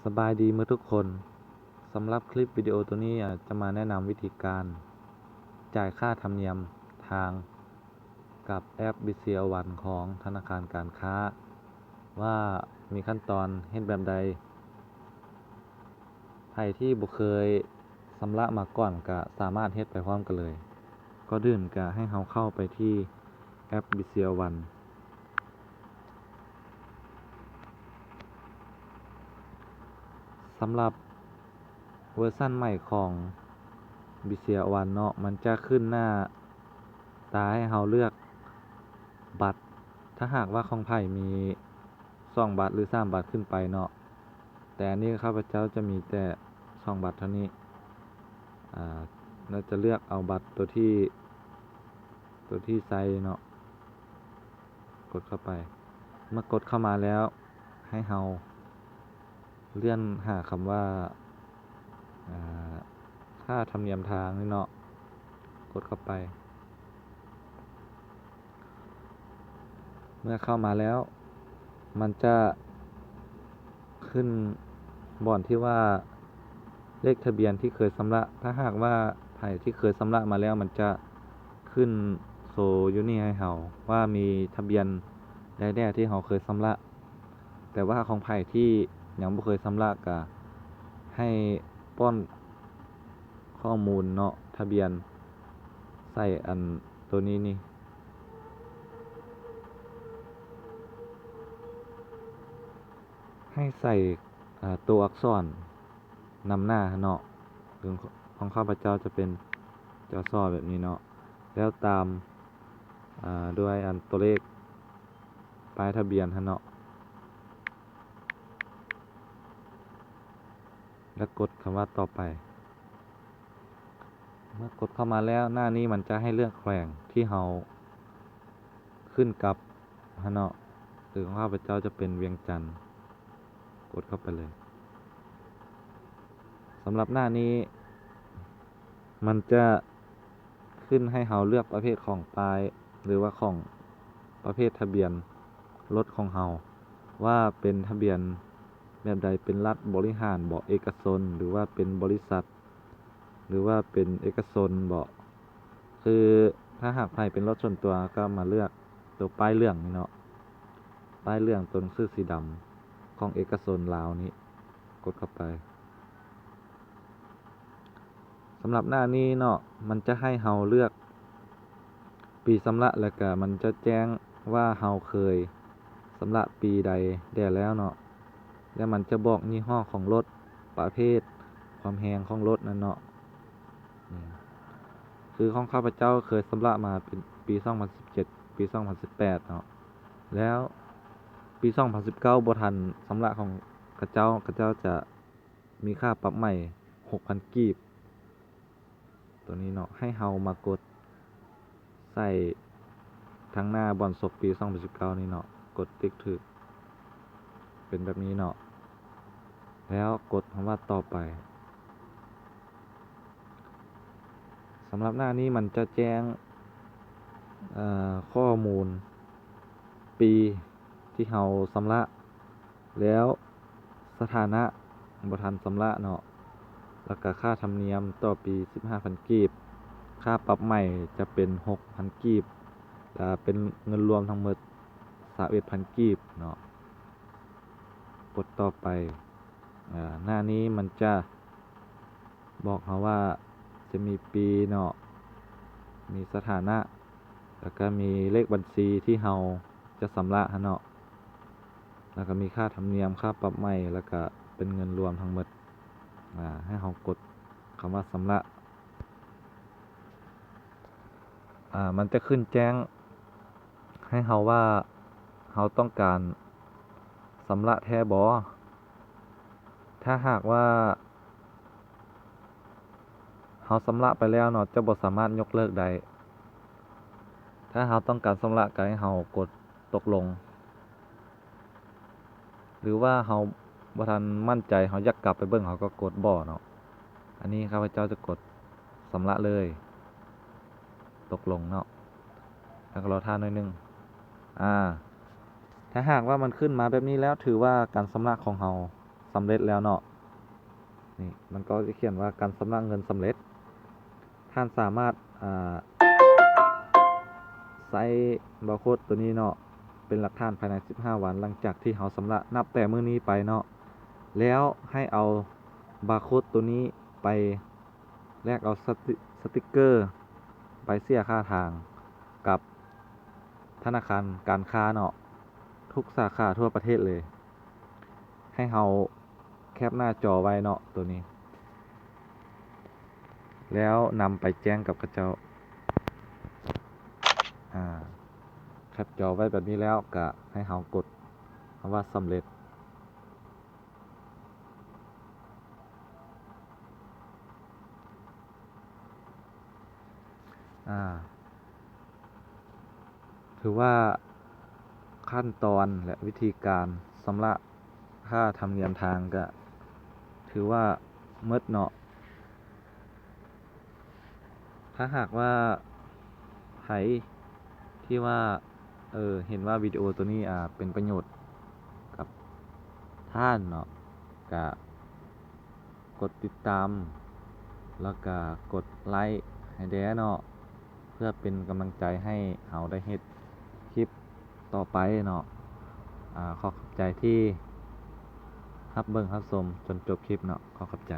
ສະບາຍດີໝົດທຸກຄົນ. ສຳລັບຄລິບວິດີໂອໂຕນີ້ ອາ ຈະມາແນະນຳວິທີການຈ່າຍຄ່າທຳນຽມທາງກັບແອັບ BCL One ຂອງທະນາຄານການຄ້າ ວ່າມີຂັ້ນຕອນເຮັດແບບໃດ. ໃຜທີ່ບໍ່ເຄີຍຊຳລະມາກ່ອນ ກະສາມາດເຮັດໄປພ້ອມກັນເລີຍ. ກ່ອນອື່ນກະໃຫ້ເຮົາເຂົ້າໄປທີ່ແອັບ BCL One. ສຳລັບເວີຊັນໃໝ່ຂອງ BCL One ເນາະ, ມັນຈະຂຶ້ນໜ້າຕາໃຫ້ເຮົາເລືອກບັດ. ຖ້າຫາກວ່າຂອງໃຜມີສອງບັດ ຫຼື ສາມບັດຂຶ້ນໄປເນາະ, ແຕ່ອັນນີ້ຂ້າພະເຈົ້າຈະມີແຕ່ສອງບັດເທົ່ານີ້. ອາ ແລ້ວຈະເລືອກເອົາບັດຕົວທີ່ ຕົວທີ່ໃສ່ເນາະ. ກົດເຂົ້າໄປ. ເມື່ອກົດເຂົ້າມາແລ້ວ ໃຫ້ເຮົາເລື່ອນຫາຄຳວ່າ ອາ ຄ່າທຳນຽມທາງນີ້ເນາະ, ກົດເຂົ້າໄປ. ເມື່ອເຂົ້າມາແລ້ວ ມັນຈະຂຶ້ນບ່ອນທີ່ວ່າເລກທະບຽນທີ່ເຄີຍຊຳລະ. ຖ້າຫາກວ່າໃຜທີ່ເຄີຍຊຳລະມາແລ້ວ ມັນຈະຂຶ້ນໂຊຢູ່ນີ້ໃຫ້ເຮົາວ່າມີທະບຽນໃດແດ່ທີ່ເຮົາເຄີຍຊຳລະ. ແຕ່ວ່າຂອງໃຜທີ່ຍັງບໍ່ເຄີຍຊຳລະ ກະໃຫ້ປ້ອນຂໍ້ມູນເນາະ ທະບຽນໃສ່ອັນໂຕນີ້ນີ້. ໃຫ້ໃສ່ ອາ ໂຕອັກສອນນຳໜ້າເນາະ. ຂອງ ຂອງຂ້າພະເຈົ້າຈະເປັນຈໍຊໍແບບນີ້ເນາະ, ແລ້ວຕາມ ອາ ດ້ວຍອັນຕົວເລກປ້າຍທະບຽນຫັ້ນເນາະ, ແລ້ວກົດຄຳວ່າຕໍ່ໄປ. ເມື່ອກົດເຂົ້າມາແລ້ວ ໜ້ານີ້ມັນຈະໃຫ້ເລືອກແຂວງທີ່ເຮົາຂຶ້ນກັບຫັ້ນເນາະ, ຄືຂອງຂ້າພະເຈົ້າຈະເປັນວຽງຈັນ, ກົດເຂົ້າໄປເລີຍ. ສຳລັບໜ້ານີ້ມັນຈະ ຂຶ້ນໃຫ້ເຮົາເລືອກປະເພດຂອງປ້າຍ ຫຼືວ່າຂອງປະເພດທະບຽນລົດຂອງເຮົາ ວ່າເປັນທະບຽນແບບໃດ, ເປັນລັດບໍລິຫານບໍ, ເອກະຊົນ ຫຼືວ່າເປັນບໍລິສັດ ຫຼືວ່າເປັນເອກະຊົນບໍ. ຄືຖ້າຫາກໃຜເປັນລົດສ່ວນຕົວ ກໍມາເລືອກໂຕປ້າຍເຫຼືອງນີ້ເນາະ, ປ້າຍເຫຼືອງ ໂຕໜັງສືສີດຳຂອງເອກະຊົນລາວນີ້, ກົດເຂົ້າໄປ. ສຳລັບໜ້ານີ້ເນາະ ມັນຈະໃຫ້ເຮົາເລືອກປີຊຳລະ ແລ້ວກະມັນຈະແຈ້ງວ່າເຮົາເຄີຍຊຳລະປີໃດແດ່ແລ້ວເນາະ, ແລ້ວມັນຈະບອກຍີ່ຫໍ້ຂອງລົດ, ປະເພດ, ຄວາມແຮງຂອງລົດນັ້ນເນາະ. ອືມ ຄືຂອງຂ້າພະເຈົ້າເຄີຍຊຳລະມາເປັນປີສອງພັນສິບເຈັດ ປີສອງພັນສິບແປດເນາະ, ແລ້ວປີສອງພັນສິບເກົ້າບໍ່ທັນຊຳລະຂອງເຂົາເຈົ້າ, ເຂົາເຈົ້າຈະ ມີຄ່າປັບໃໝຫົກພັນກີບ ໂຕນີ້ເນາະ, ໃຫ້ເຮົາມາກົດໃສ່ທາງໜ້າບ່ອນສົກປີສອງພັນສິບເກົ້ານີ້ເນາະ, ກົດຕິກຖືກ ເປັນແບບນີ້ເນາະ, ແລ້ວກົດຄຳວ່າຕໍ່ໄປ. ສຳລັບໜ້ານີ້ມັນຈະແຈ້ງ ເອີ ຂໍ້ມູນປີທີ່ເຮົາຊຳລະ ແລ້ວສະຖານະບໍ່ທັນຊຳລະເນາະ, ແລ້ວກະຄ່າທຳນຽມຕໍ່ປີສິບຫ້າພັນກີບ, ຄ່າປັບໃໝຈະເປັນຫົກພັນກີບ, ແລະ ເປັນເງິນລວມທັງໝົດຊາວເອັດພັນກີບເນາະ. ກົດຕໍ່ໄປ. ອາ ໜ້ານີ້ມັນຈະບອກເຮົາວ່າຈະມີປີເນາະ, ມີສະຖານະ, ແລ້ວກະມີເລກບັນຊີທີ່ເຮົາຈະຊຳລະຫັ້ນເນາະ, ແລ້ວກະມີຄ່າທຳນຽມ, ຄ່າປັບໃໝ, ແລ້ວກະເປັນເງິນລວມທັງໝົດ. ອາ ໃຫ້ເຮົາກົດຄຳວ່າຊຳລະ. ອາ ມັນຈະຂຶ້ນແຈ້ງໃຫ້ເຮົາວ່າເຮົາຕ້ອງການຊຳລະແທ້ບໍ່. ຖ້າຫາກວ່າເຮົາຊຳລະໄປແລ້ວເນາະ, ຈະບໍ່ສາມາດຍົກເລີກໄດ້. ຖ້າເຮົາຕ້ອງການຊຳລະ ກໍໃຫ້ເຮົາກົດຕົກລົງ. ຫຼືວ່າເຮົາບໍ່ທັນໝັ້ນໃຈ, ເຮົາຢາກກັບໄປເບິ່ງ, ເຮົາກໍກົດບໍ່ເນາະ. ອັນນີ້ຂ້າພະເຈົ້າຈະກົດຊຳລະເລີຍ, ຕົກລົງເນາະ, ແລ້ວກໍລໍຖ້າໜ້ອຍໜຶ່ງ. ອາ ຖ້າຫາກວ່າມັນຂຶ້ນມາແບບນີ້ແລ້ວ, ຖືວ່າການຊຳລະຂອງເຮົາ ສຳເລັດແລ້ວເນາະ. ນີ້ມັນກໍຈະຂຽນວ່າການຊຳລະເງິນສຳເລັດ. ທ່ານສາມາດ ອ່າ ໃຊ້ບາໂຄດໂຕນີ້ເນາະ ເປັນຫຼັກຖານພາຍໃນສິບຫ້າວັນ ຫຼັງຈາກທີ່ເຮົາຊຳລະ ນັບແຕ່ມື້ນີ້ໄປເນາະ. ແລ້ວໃຫ້ເອົາບາໂຄດໂຕນີ້ໄປແລກເອົາສະຕິ ສະຕິກເກີໃບເສຍຄ່າທາງກັບທະນາຄານການຄ້າເນາະ ທຸກສາຂາທົ່ວປະເທດເລີຍ. ໃຫ້ເຮົາແຄບໜ້າຈໍໄວ້ເນາະ ໂຕນີ້ ແລ້ວນຳໄປແຈ້ງກັບເຂົາເຈົ້າ. ອາ ແຄບຈໍໄວ້ແບບນີ້ແລ້ວ ກະໃຫ້ເຮົາກົດຄຳວ່າສຳເລັດ. ອາ ຖືວ່າຂັ້ນຕອນ ແລະ ວິທີການຊຳລະຄ່າທຳນຽມທາງກະຖືວ່າໝົດເນາະ. ຖ້າຫາກວ່າໃຜທີ່ວ່າ ເອີ ເຫັນວ່າວິດີໂອໂຕນີ້ ອາ ເປັນປະໂຫຍດກັບທ່ານເນາະ ກະກົດຕິດຕາມ ແລ້ວກະກົດໄລ້ໃຫ້ແດ່ເນາະ ເພື່ອເປັນກຳລັງໃຈໃຫ້ເຮົາໄດ້ເຮັດຄລິບຕໍ່ໄປເນາະ. ອາ ຂໍຂອບໃຈທີ່ຮັບເບິ່ງຮັບຊົມຈົນຈົບຄລິບເນາະ. ຂໍຂອບໃຈ.